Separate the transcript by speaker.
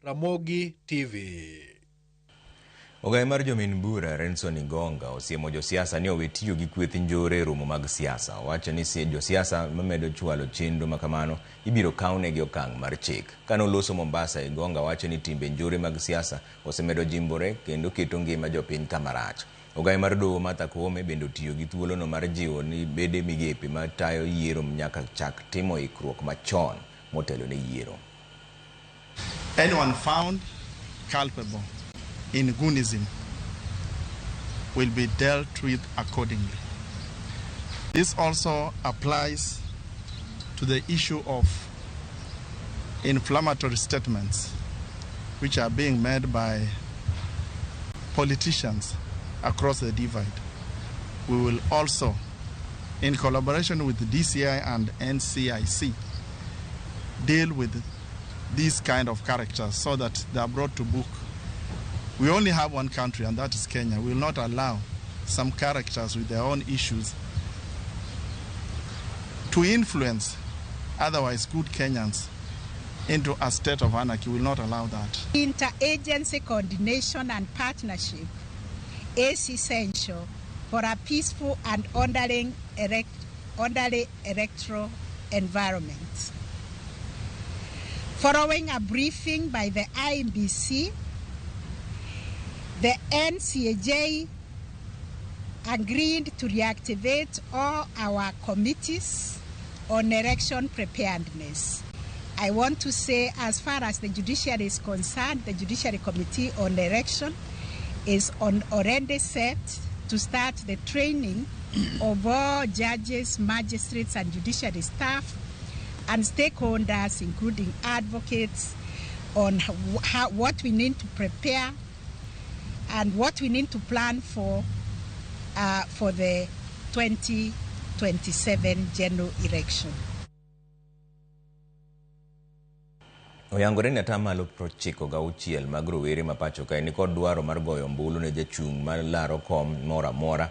Speaker 1: Ramogi TV.
Speaker 2: Ogaye mar jomin bura Renson Ingonga osiemo josiasa ni owe tiyo gi kweth njore e romo mag siasa. Owacho ni josiasa mamedo chwalo chenro makamano ibiro kawnegi okang' mar chik. Kane oloso Mombasa, Igonga wacho ni timbe njore mag siasa osemedo jimbore kendo keto ngima jopiny kama rach. Ogaye mar doho Martha Koome bende otiyo gi thuolono mar jiwo ni bede migepe matayo yiero nyaka chak timo ikruok machon motelo ne yiero.
Speaker 3: Anyone found culpable in Gunism will be dealt with accordingly. This also applies to the issue of inflammatory statements which are being made by politicians across the divide. We will also, in collaboration with the DCI and NCIC, deal with these kind of characters so that they are brought to book. We only have one country, and that is Kenya. We will not allow some characters with their own issues to influence otherwise good Kenyans into a state of anarchy. We will not allow that.
Speaker 4: Interagency coordination and partnership is essential for a peaceful and orderly electoral environment. Following a briefing by the IEBC, the NCAJ agreed to reactivate all our committees on election preparedness. I want to say, as far as the judiciary is concerned, the Judiciary Committee on Election is on already set to start the training of all judges, magistrates, and judiciary staff and stakeholders, including advocates, on what we need to prepare and what we need to plan for the 2027 general election.
Speaker 2: Oyangore ni atamalo 96 mag rowere ma pacho kae nikod dwaro mar goyo ombulu ne jachung' mar laro kom moro amora